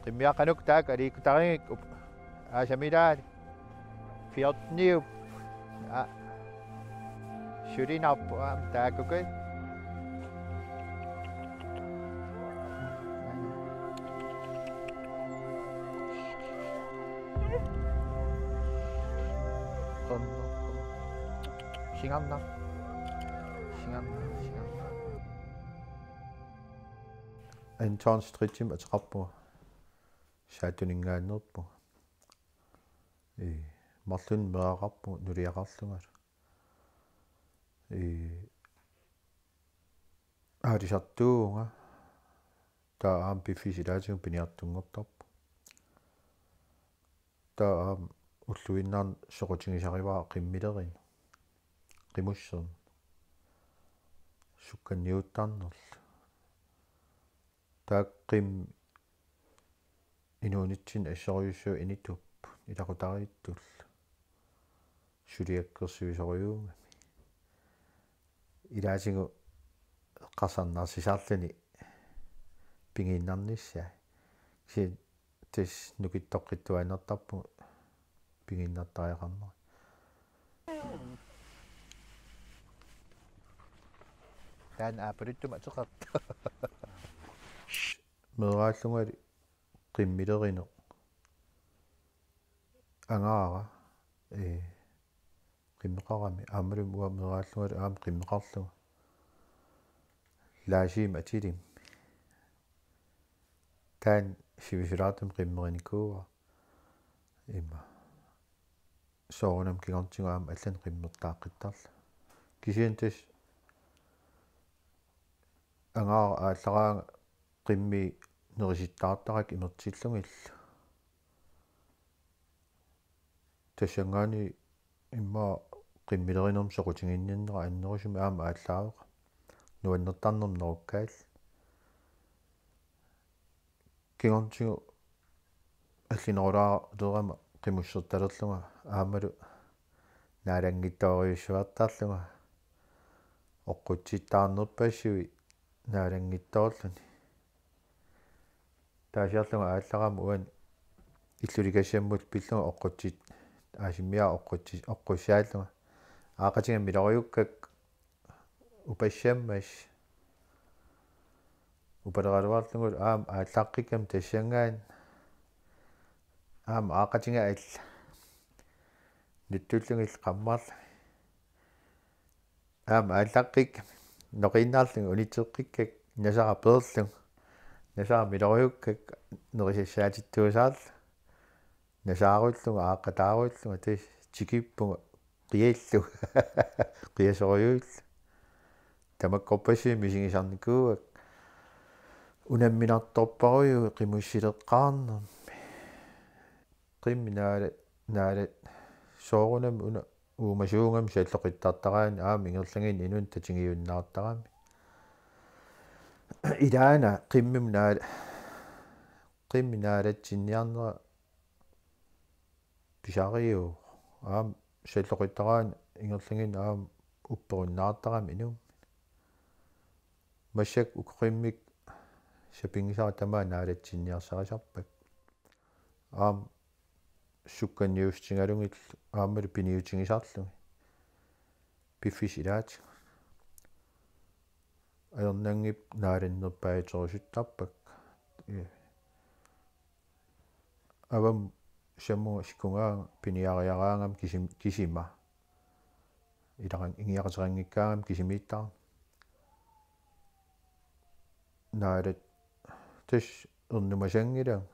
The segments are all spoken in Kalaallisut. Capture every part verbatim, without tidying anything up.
Qimmiaq qanoq taakku aliikkutarigikkit, aasamilaat fjorteniup. Aa, sulinarpoq aamma taakkuku. Singarna. Singarna, singarna. Anton Stritchimik ateqarpunga. Saattuningaanneerpunga. Ee, marlunnik meeraqarpunga nuliaqarlungalu. Ee, aalisartuuvunga. Taava aamma piffissap ilaatigut piniartunngortarpunga. Taava aamma ulluinnarni soqutigisarivara qimmilerineq. Qimusserneq. Sukkanniuttarnerlu. Taakku qimmit inuunitsinni assorujussuit inituupput ilaqutariittullu. Suliakkersuisorujuugami. Ilaatigut eqqarsarnarsisarluni pigiinnarnissaa. Kisianni tassa nukittoqqittuaannartarpugut pigiinnartariaqarnera. Taanna aappaluttumik ateqartoq. Meeraallungali qimmilerineq. Angaara, ee, qimmeqarami, aammalumi uanga meeraallungali aamma qimmeqarlunga. Laasiimmi atilimmi. Taanna sivisulaartumik qimmerinikuuara. Ima. Soorunami kingornatigut aamma allanik qimmertaaqqittarlunga. Kisianni tassa angaara aallaraanga qimmii nerisittaartarakku imertillugillu. Tassanngaanniit immaqa qimmilerinermik soqutiginninnera annerusumik aamma aallaaveqarpoq. Nuannertarnermik nerukkaallugu. Kingornatigut allinerulaarama qimussertalerlunga aammalu naalanngitsoorujussuartarlunga oqqutsittaarnerpassuit naalanngitsoorluni. Taasiarlunga aallarama uani illulikassammut pillunga oqqutsit, aasimmiaa oqqutsit, oqqussaallunga. Aaqqatiga milorujukkakku upassammassuk. Upaleraluarlugulu aamma aallaqqikkami tassanngaanniit. Aamma aaqqatiga alla. Nutsullugillu qammarlugit. Aamma aallaqqikkamik noqiinnarlugit unitseqqikkakku nasara peerlugu. Nasara milorujukkakku nerisassaatittuusaarlunga. Nasaarullunga, aaqqataarullunga, tassa tikippunga qiallugu. Qiasorujuillu. Tamakkorpassuit misigisarnikuuakka. Unamminartorparujuit qimussileqqaarnermi. Qimmit naala-, naala-, soorunami una uumasuugami salloqittartaraanni aamma ingerlaginni inunnut tatigiunnaartarami. Ilaana qimmimut naala-, qimmit naalatsinniarnera pisariuvoq. Aamma salloqittaraanni ingerlaginni aamma upperunnaartarami inummit. Massakkut uku qimmikka sapinngisara tamaat naalatsinniarsarisarpakka. Aamma sukkanniussutigalugillu aammalu piniutigisarlugit. Piffissap ilaatigut. Ajornanngippat naalannerpaajuttorusuttarpakka. Ee. Avammut sammuga sikungaanga piniariaraangama kisim-, kisima. Ilaran ingiaqateqanngikkaangama kisimiittarami. Naalat tassa ernumasanngilanga.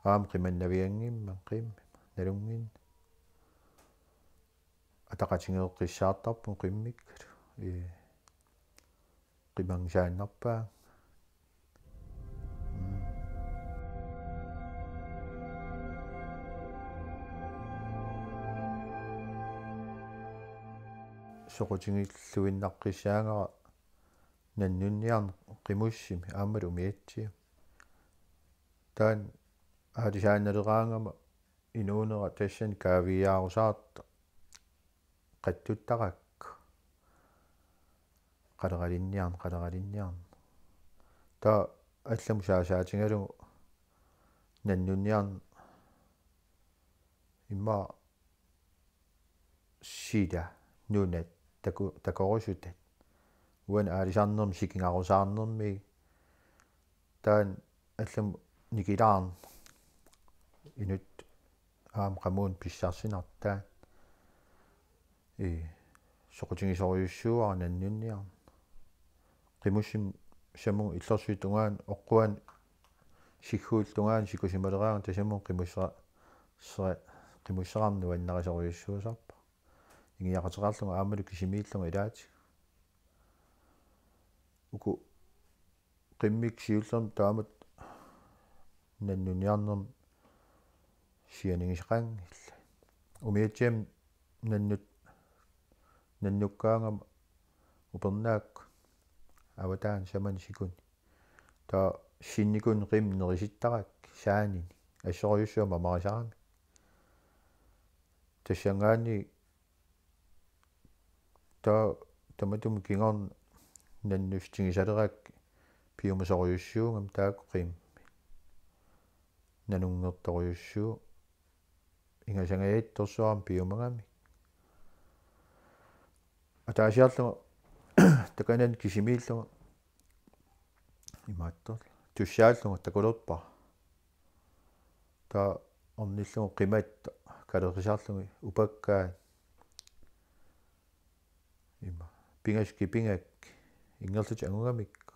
Aamma qimannavianngimmanga qimmima nalunnginneq. Ataqatigeeqqissaartarpunga qimmikkalu. Ee. Qimanngisaannarpaanga. Mm. Soqutigilluinnaqqissaagara nannunniarneq qimussimi aammalu umiatsiami. Taanna aalisaannaleraangama inuunera tassani kaaviiaarusaartoq qatsuttarakku. Qaleralinniarneq, qaleralinniarneq. Taava allamut saasaatigalugu nannunniarneq immaqa sila nunat taku-, takorusutat. Uani aalisarnermi sikingarusaarnermi taanna allamut nikilaarneq. Inuttut aamma qamuuna pissarsinartoq taanna. Ii, soqutigisorujussuuara nannunniarneq. Qimussimik samunga illorsuit tungaanut oqquanut sigguullu tungaanut sikusimaleraangat tasamut qimussera-, sera-, qimusserarneq nuannarisorujussuusarpoq. Ingiaqateqarlunga aammalu kisimiillunga ilaatigut. Uku qimmikka siullermik taamatut nannunniarnermik sianigisaqanngillat. Umiatsiamik nannut-, nannukkaangama upernaakkut avataani samani sikuni. Taava sinnikuni qimmit nerisittarakku saanini. Assorujussuaq mamarisaramik. Tassanngaanniit taava tamatuma kingorna nannussutigisalerakku piumasorujussuugami taakku qimmit. Nanunngertorujussuuvoq ingasangajattorsuarmik piumagamik. Ataasiarlunga takanani kisimiillunga imaattoq tussaallunga takulerpara. Taava ornillunga qimatta kalerisarlunga upakkaat. Ima. Pingasut kipigakku ingerlatik angugamikku.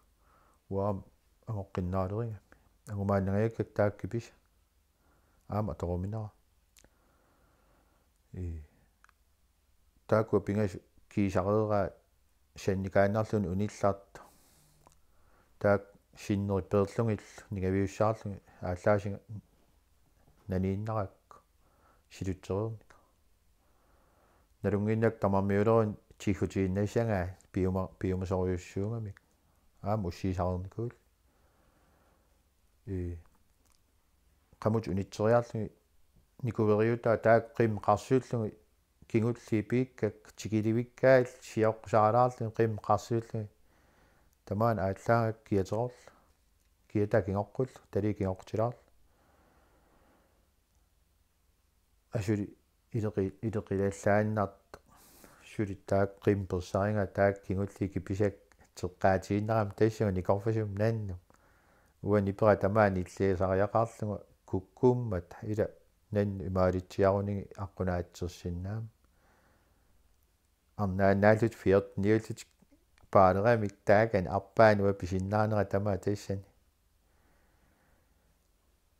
Uanga aamma angoqqinnaalereerami. Angumaannangajakkakka taakku kipisat. Aamma atoruminera. Ii. Taakkua pingasut kiisareeraat sannikaannarluni unillartoq. Taakku sinneri peerlugillu ningaviussaarlugit aallaasinga naniinnarakku silutsereernikuupput. Nalunnginnakku tamarmiuleruni tiggutiinnassagaat piuma-, piumasorujussuugamik. Aamma ussiisareernikuupput. Ii. Qamutit unitseriarlugit nikuveriutaat taakku qimmit qarsuullugit kingulliit piikkakka tikilivikkaat sioqqusaraalaarlugit qimmit qarsuullugit. Tamaani aallaagakku kiateqarluni. Kiataa kingoqqullugu, taliit kingoqqutilaarluni. Asuli ileqi-, ileqilallaannartoq. Suli taakku qimmit persarigaat taakku kingulliit kipisakka teqqaatiinnarami tassunga nikorfasumik nannut. Uani nipera tamaani illiasariaqarlunga kukkummata ila nannut imaalitsiarunigit aqqunaatsersinnaammat. Arnaannaallutik fjorteniullutik paaleramik taakani arpaannut pisinnaanera tamaat tassani.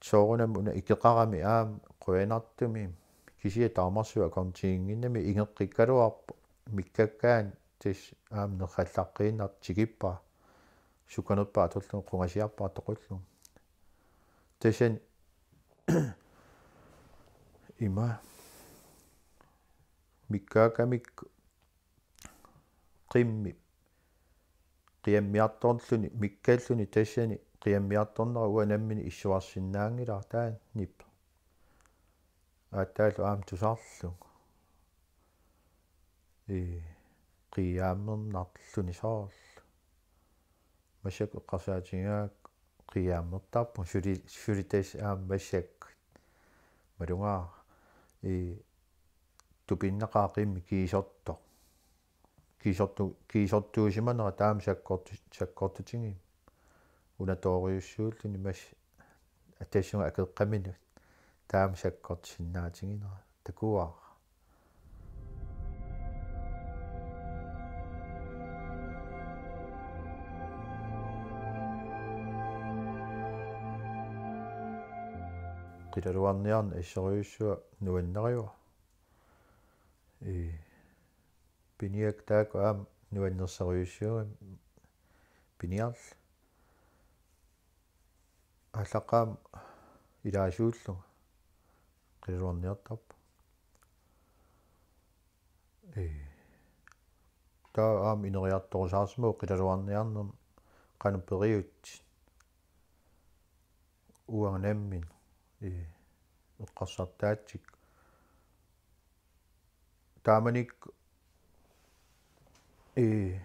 Soorunami una ikeqarami aamma qujanartumik kisianni taamarsuaq akornutiginnginnami ingeqqikkaluarpoq mikkakkaanni tassa aamma nerrallaqqiinnartoq tikippara sukkanerpaaq atorlugu qungasiarpara toqullugu. Tassani ima mikkakkaangamikku qimmit qiammiartorluni mikkalluni tassani qiammiartornera uanga nammineq issuarsinnaanngilara taanna nipera. Aatsaallu aamma tusarlugu. Ii, qiimmernarluni soorlu. Massakkut eqqarsaatigigaakku qiimmertarpunga suli, suli tassa aamma massakkut. Malugaara. Ii, tupinnaqaaq qimmit kiisortoq. Kiisortu-, kiisortuusimanera taama sakkortu-, sakkortutigimmat. Una toorujussuulluni massa tassunga akeqqaminut taama sakkortusinnaatiginera. Takuara. Qilalugarniarneq assorujussuaq nuannariva. Ii. Piniakka taakku aamma nuannersorujussuugamik piniarlugit. Aallaqqaammut ilaasuullunga qilalugarniartarpunga. Ii. Taava aamma ineriartorusaarsimavoq qilalugarniarnermi qanoq periutsit. Uanga nammineq, ii, eqqarsartaatsikkut. Taamanikkut, ii,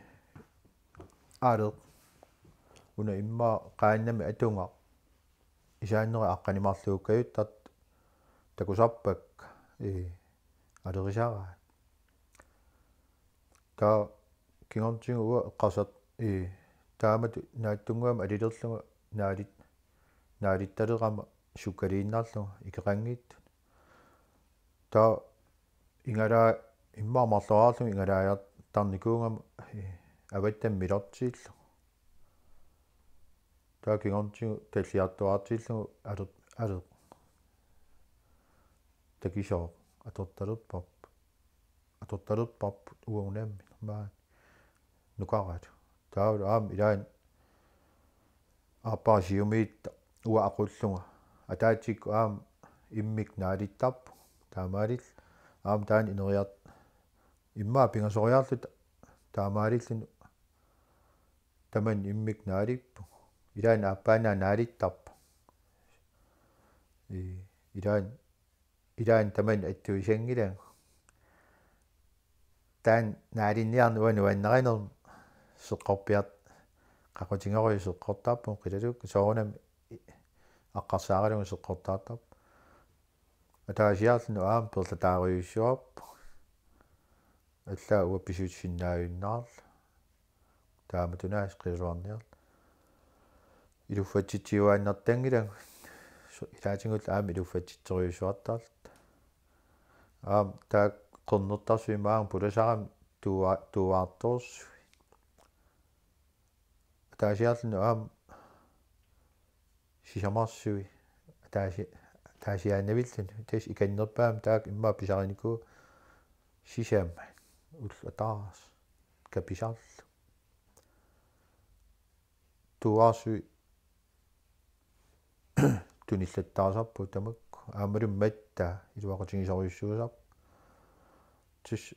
aaleq. Una immaqa qaannamik atugaq. isaannerit aqqaneq-marluukkajuttartut takusarpakka, ee, alerisaraat. Taava kingornatigut uanga eqqarsartoq, ee, taamatut naatsunnguamik alilerlunga naalit-, naalittalerama sukkaliinnarlunga ikeqanngitsutut. Taava ingalaa-, immaqa marloriarlunga ingalaajartarnikuugama, ee, avattami milortillugu. Taava kingornatigut talliartuaartillugu aleq-, aleq-, takisooq atortalerparput. Atortalerparput uagut nammineq maani nukaralu. Taavalu aamma ilaanni aappara siumiitta uanga aqullunga ataatsikkut aamma immikkut naalittarpunga. Taamaalilluta aamma taanna ineriart-, immaqa pingasoriarluta taamaalilluni tamanna immikkut naalippunga. Ilaanni aappaannaat naalittarpunga. Ee, ilaanni, ilaanni tamanna attuisanngilanga. Taanna naalinniarneq uanga nuannarinermik seqqorpiart-, qaqutigorujuk seqqortarpunga qilalukku, soorunami aqqarsaaralugu seqqortartarpunga. Ataasiarluni aamma peerlataarujussuarpunga. Allaat uanga pisuussinnaajunnaarlunga. Taamatut-aasiit qilalugarniarlunga. Iluffatsitsiuaannartanngilagut. Su-, ilaatigullu aamma iluffatsitserujussuartarluta. Aamma taakku qernertarsuit maanga pulasarami tuua-, tuuaartoorsuit. Ataasiarluni aamma sisamarsui ataasi-, ataasiaannavilluni. Tassa ikannerpaamik taakku immaqa pisarinikuuaat sisamat ullut ataaseq kapisarlugu. Tuuaarsuit tunillattaasarput tamakku. Aammalu mattaa iluaqutigisorujussuusarput. Tassa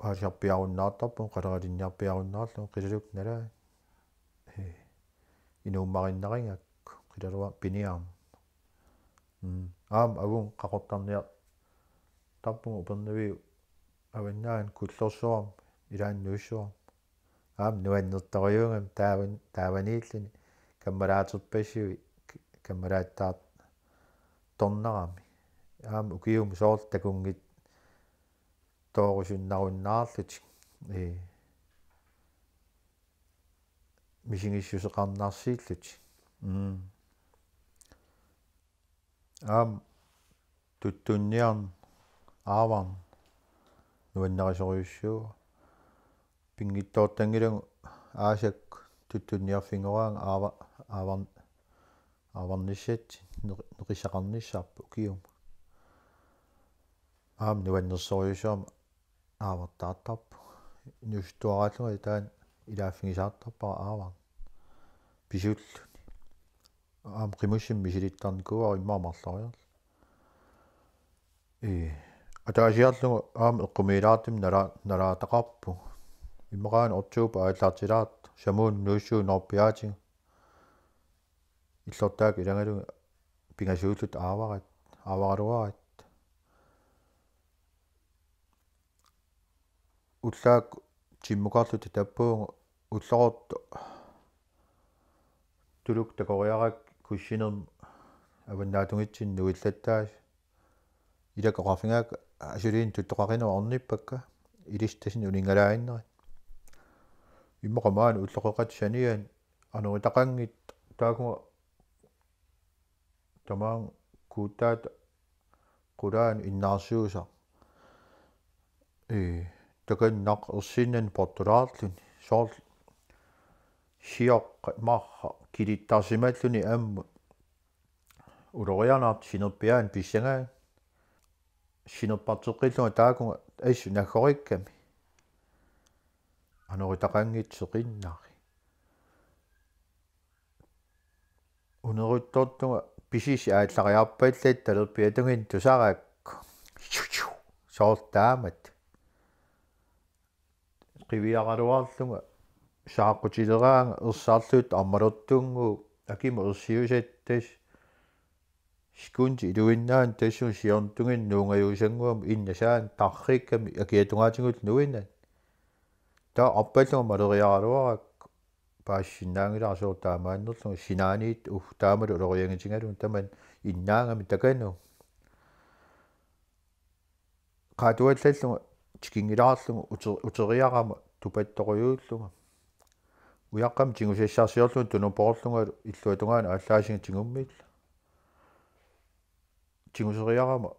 aalisarpiarunnaartarpunga, qaleralinniarpiarunnaarlunga qilalukku nalaani. Ee, inuummarinnaringakku qilaluarlunga piniarneq. Mm. Aamma avunga qaqortarniartarpunga Upernaviup avannaani Kullorsuarmi, ilaanni Nuussuarmi. Aamma nuannertorujuugami taavan-, taavaniilluni kammalaaterpassuit k-, kammalaattartornarami. Aamma ukiumut soorlu takunngitsoorujussuarnarunnaarlutik. Ee, misigissuseqarnarsillutik. Mm. Aamma tuttunniarneq aavarneq nuannarisorujussuuvoq. Pinngitsoortanngilagut aasakkut tuttunniarfinngoraangat aava-, aavarn-, aavarnissatsinnik neqi-, neqissaqarnissarput ukiumut. Aamma nuannersorujussuarmik aavartaartarpunga. Inuusuttuaraallunga taanna ilaaffigisaartarpara aavarneq pisulluni. Aamma qimussimik misilittarnikuuara immaqa marloriarlunga. Ee, ataasiarlunga aamma eqqumiilaartumik nala-, nalaataqarpunga. Immaqaana oktober aallartilaartoq Samuunup Nuussuup Noorpiaatigut. Illortaakka ilagalugit pingasuulluta aavarat, aavaraluaratta. Ullaakkut timmukarluta tappavunga ulloqortoq tulukkut takoriarakkit kussinermut avannaatunngitsunik nuillattaasut. Ilakka oqarfigaakka asuliinnut tuttoqaqineq ornippakka, ilissi tassa uninngalaaginnarit. Immaqa maani ulloqeqqata saniani anoritaqanngitsoq taakunga tamaanga kuutaata qulaanut innaarsuusaq. Ee, takanna ersinnani portulaarluni. Soorlu sioqqat marrat kilittarsimalluni ammut ulorianartoq sinerpiaanik pissagaanni. Sinerparteqqillunga taakunga assut naggorikkami. Anoritaqanngitsoq seqinnari. Uneruttortunga pisissi aallariarpallatta talerpiatunginni tusarakku. Soorlu taamatut. Qiviaraluarlunga saaqqutileraanga ersarluttut ammalertunnguup akimut ersiusatta tassa sekundi iluinnaani tassunga siornatigut nuungajuusannguamik innasaani tarrikkami akiatungaatigullu nuinani. Taava arpallunga maleriaraluarakku paasisinnaanngilara soorlu taamaannerlunga sinaaniit uh taamalu ulorianngitigalugu tamanna innaagami takanut. Qaatuallallunga tikinngilaarlunga uter-, uteriarama tupattorujuullunga. Ujaqqamik tigusassarsiorlunga tunupoorlungalu illuatungaanut aallaasinga tigummillu. Tiguseriarama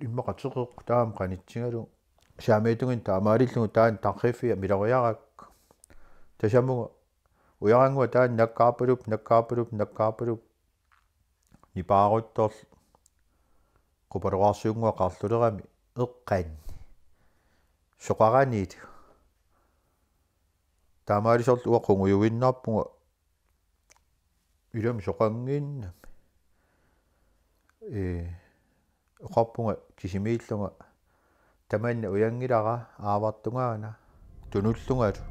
immaqa teqeq taama qanitsigalugu. Saamiatunginni taamaalillunga taanna tarriffia miloriarakku. Tasamunga ujarannguaq taanna nakkaarpalup, nakkaarpalup, nakkaarpalup. Nipaaruttorlu. Qupaloqarsuunnguaq qarlulerami eqqanni. Soqaranilu. Taamaalisorlu uanga qungujuinnarpunga. Ilami soqannginnami. Ee, oqarpunga kisimiillunga tamanna ujanngilara aavartungaana tunullungalu.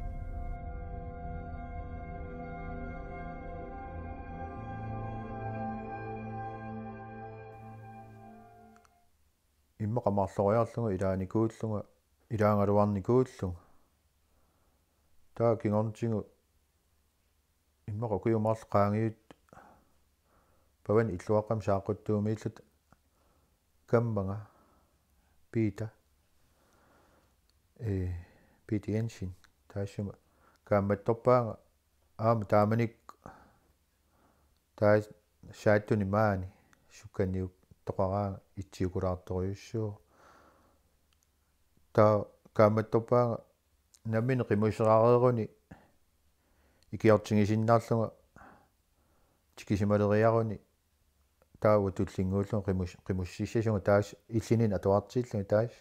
Immaqa marloriarlunga ilaanikuullunga, ilaagaluarnikuullunga. Taava kingornatigut immaqa ukiut marluk qaangiuttut pavani illuaqqamik saaqquttuumiilluta kammanga Peter, ee, Peter Jensen, taassuma kaammattorpaanga aamma taamanikkut taava saattuni maani sukkanniuttoqaraanga itsiukulaartorujussuuvoq. Taava kaammattorpaanga nammineq qimussereeruni ikiortigisinnarlunga tikisimaleriaruni taava tullinnguullunga qimus-, qimussissasunga taava illinini atuartillunga taava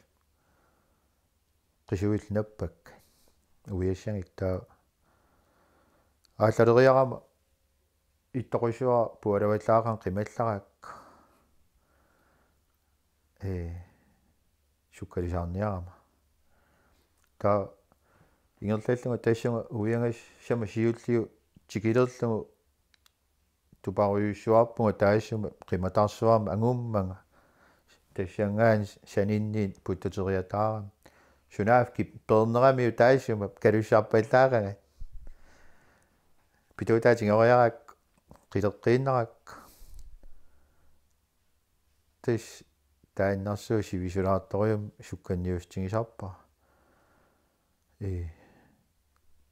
qisuillu nappakka uiassagikka taava aallaleriarama ittoqissuara pualavallaaqan qimallarakku. Ee, sukkalisaarniarama. Taava ingerlallunga tassunga uiagassama siulliup tikilerlugu tuparujussuarpunga taassuma qimatarsuarmik angummanga. Tassanngaanniit saninniit puttuteriataarami. Sunaaffa kippeerneramiuk taassuma kalussarpallaaqaanga. Pituutaa tigoriarakku, qileqqiinnarakku. Tassa taannarsuaq sivisulaartorujummik sukkanniussutigisarpara. Ee.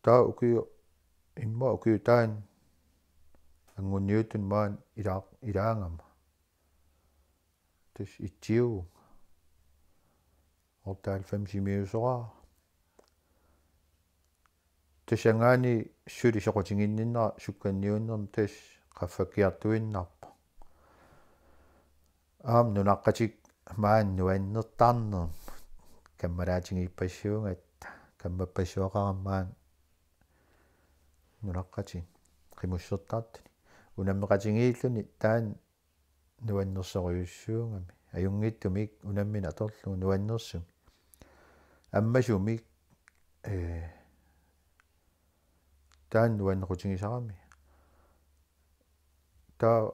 Taava ukiut, immaqa ukiut taanna angunniuttuni maani ilaa-, ilaagama. Tassa itsiuvunga. Otteoghalvfemsimiusoraara. Tassanngaanniit suli soqutiginninnera sukkanniunnermi tassa qaffakkiartuinnarpoq. Aamma nunaqqatikka maani nuannertarnermut kammalaatigiippassuugatta, kammappassuaqarama maani nunaqqatit qimussertartuni. Unammeqatigiilluni taanna nuannersorujussuugami. Ajunngitsumik unammineq atorlugu nuannersumik. Ammasumik, ee, taanna nuannequtigisarami. Taava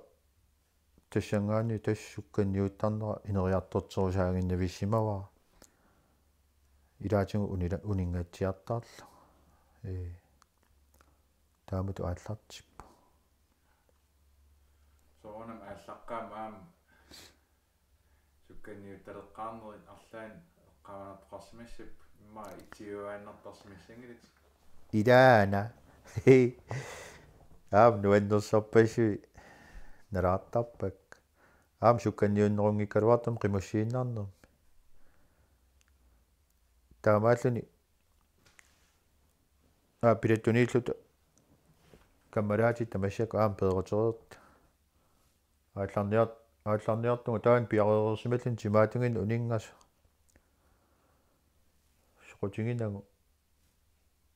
tassanngaanniit tassa sukkanniuttarnera ineriartorterusaaginnavissimavara. Ilaatigut unila-, uninngatsiartarlugu. Ee, taamatut aallartippoq. Soorunami aallaqqaammut aamma sukkanniuttaleqqaarnerit arlaannik eqqaamanartoqarsimassapput, immaqa itsiuaannartarsimassanngilatit. Ilaana. Aamma nuannersorpassuit nalaartarpakka. Aamma sukkanniunnerunngikkaluartumik qimussiinnarnermi. Taamaalluni aa, pilattuniilluta kammalaatitta massakkut aamma peerutereertut. Aallarniar-, aallarniartunga taanna piareereersimalluni timaatunginni uninngasoq. Soqutiginagu.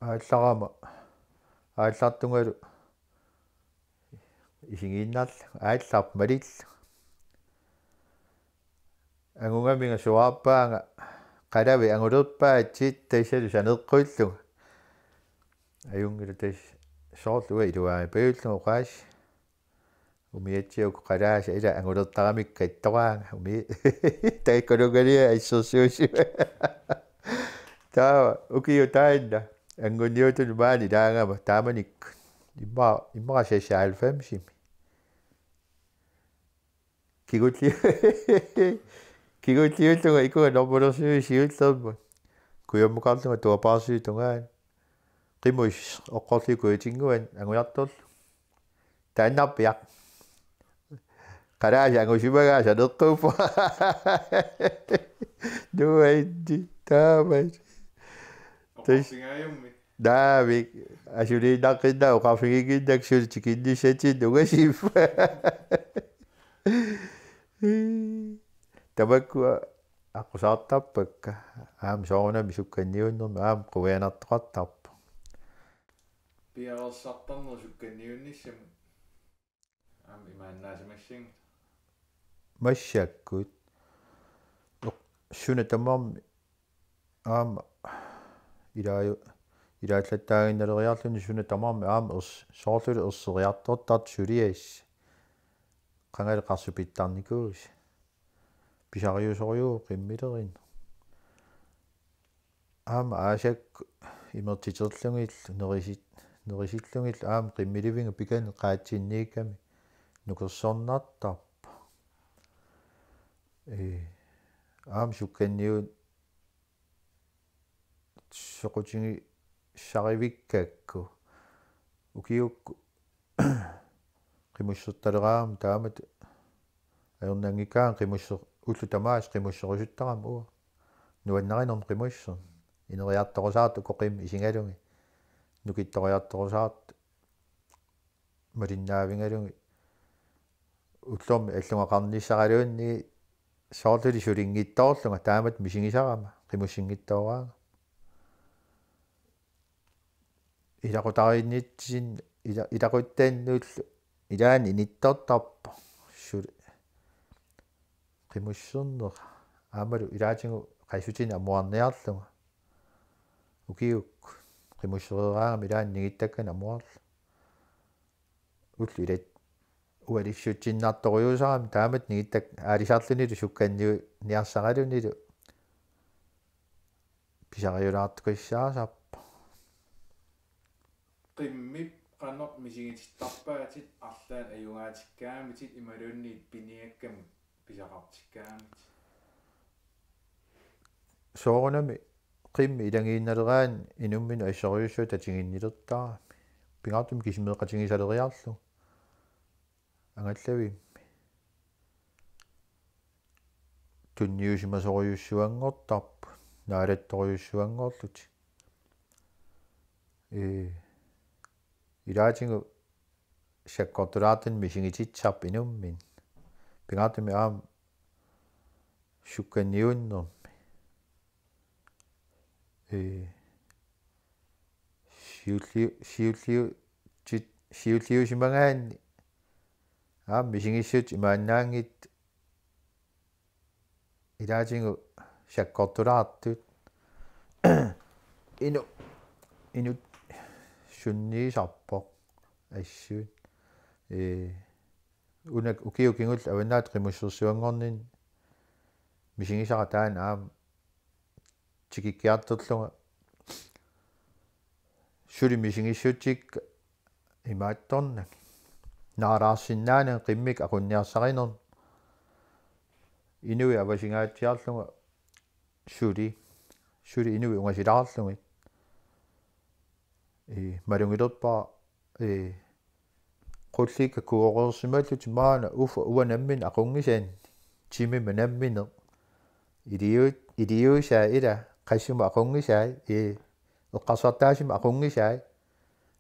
Aallarama. Aallartungalu isigiinnarlugu. Aallarput malillugu. Angugaminga suaarpaanga qalavik angulerpaatsit tassalu saneqqullunga. Ajunngilaq tassa soorlu uanga iluaripajullunga oqaasii. Umiatsiaq uku qalaasa ila angulertaramikku kattoraanga. Umi taakkununngalia assersuussivara. Taava ukiut taanna. Anguniuttunut maani ilaagama taamanikkut. Imma, imma seksoghalvfemsimi. Kigulli-, kigulliullunga ikunga normulersuit siullermut. Kujammukarlunga tuapaarsuit tungaanut. Qimus oqqorlugit kujatinnguanut angujartorlunga. Taannarpiaq. Qalaasi angusimagaa saneqquuppoq. Nuanni taamani. Tassa. Oqarfigaajummi. Naamik. Asuliinnaqqinnaq oqarfiginnginnak suli tikinnissatsinnut ungasippat. Tamakkua aqqusaartarpakka. Aamma soorunami sukkanniunnermi aamma quianartoqartarpoq. Piareersartarneq sukkanniunnissamut. Aamma imaannaasimassagiga. Massakkut. Oq-, suna tamarmi aamma ilaa-, ilaallattaaginnaleriarluni suna tamarmi aamma ers-, soorluli erseriartortartoq suliassi. Qangali qarsupittarnikuusi. Pisariusorujuuvoq qimmilerineq. Aamma aasakkut imertiterlugillu nerisit-, nerisillugillu aamma qimmilivinnga pikani qaatsinniikkami nukersornartarpoq. Ee, aamma sukkanniut soqutigisarivikkakku. Ukiukkut qimussertaleraangama taamatut ajornanngikkaangat qimusser-, ullut tamaasa qimusserusuttarama uanga. Nuannarinermik qimusserneq. Ineriartorusaartoq uku qimmit isigalugit. Nukittoriartorusaartoq malinnaavigalugit. Ullormi allugaqarnissaraluunniit soorluli sulinngitsoorlunga taamatut misigisarama qimussinngitsooraangama. Ilaqutariinnitsinni ila-, ilaquttannullu ilaanni inittortarpoq suli qimusserneq aammalu ilaatigut qassutinik amuarniarlunga. Ukiukkut qimussereeraangama ilaanni nigittakkanik amuarlunga. Ullut ilaat ualissutsinnartorujuusarami taamatut nigittakkat aalisarlunilu sukkanniuniarsaralunilu pisariulaartukassaassappoq. Qimmip qanoq misigitittarpaatit arlaannik ajugaatikkaangamitit imaluunniit piniakkamik pisaqartikkaangamitit? Soorunami qimmit ilagiinnaleraanni inumminut assorujussuaq tatiginnilertarami. Pingaartumik kisimeeqatigisaleriarlugu. Angallavimmi. Tunniusimasorujussuanngortarput, naalattorujussuanngorlutik. Ee, ilaatigut sakkortulaartunik misigititsisarput inumminut. Pingaartumik aamma sukkanniunnermi. Ee, siulliu-, siulliu-, tit-, siulliusimagaanni aamma misigissutsit imaannaanngitsut ilaatigut sakkortulaartut. Inu-, inuk sunniisarpoq assut. Ee, una ukiut kingulliit avannaata qimussersuanngorninni misigisara taanna aamma tikikkiartorlunga suli misigissutsikka imaattornagit. Naalaarsinnaanagit qimmikka aqunniarsarinermut. Inuit avasingaatsiarlunga suli, suli inuit ungasilaarlugit. Ee, malugilerpara, ee, qullikka kuoreersimallutik maanna uffa uanga nammineq aqunngisanni. Timima nammineq. Iliu-, iliuusai ila qassuma aqunngisai, ee, eqqarsartaasimik aqunngisai,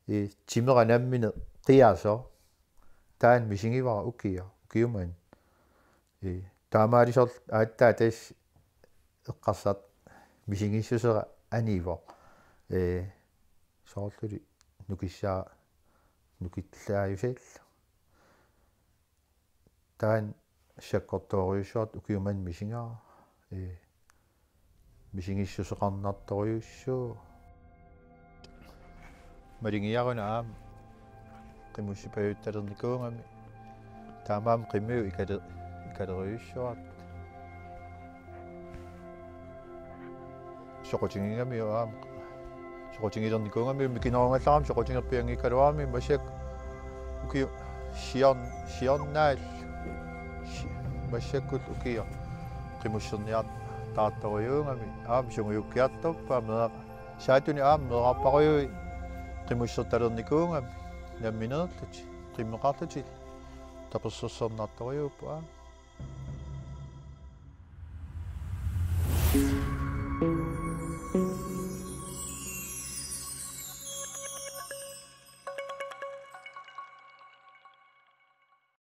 ee, timera nammineq qiasoq. Taanna misigivara ukioq, ukiumanna. Ee, taamaalisorlu aatsaat tassa eqqarsartaq misigissusera anivoq. Ee, soorluli nukissaa-, nukillaajusallu. Taanna sakkortoorujussuartut ukiumanna misigara. Ee, misigissuseqarnartorujussuuvoq. Maligiaruna aamma qimussipajuttalernikuugami. Taamaammat qimmigut ikale-, ikalerujussuartut. Soqutigigamiuk aamma Soqutigilernikuugami, mikinerungallarami soqutigerpianngikkaluarami, massakkut ukiut siorn-, siornaat, si-, massakkut ukiut qimusserniartaartorujuugami, aamma sungiukkiartorpaa, meera-, saatuni aamma meerarparujuit qimussertalernikuugami, nammineerlutik, qimmeqarlutik, tapersersornartorujuupput aamma.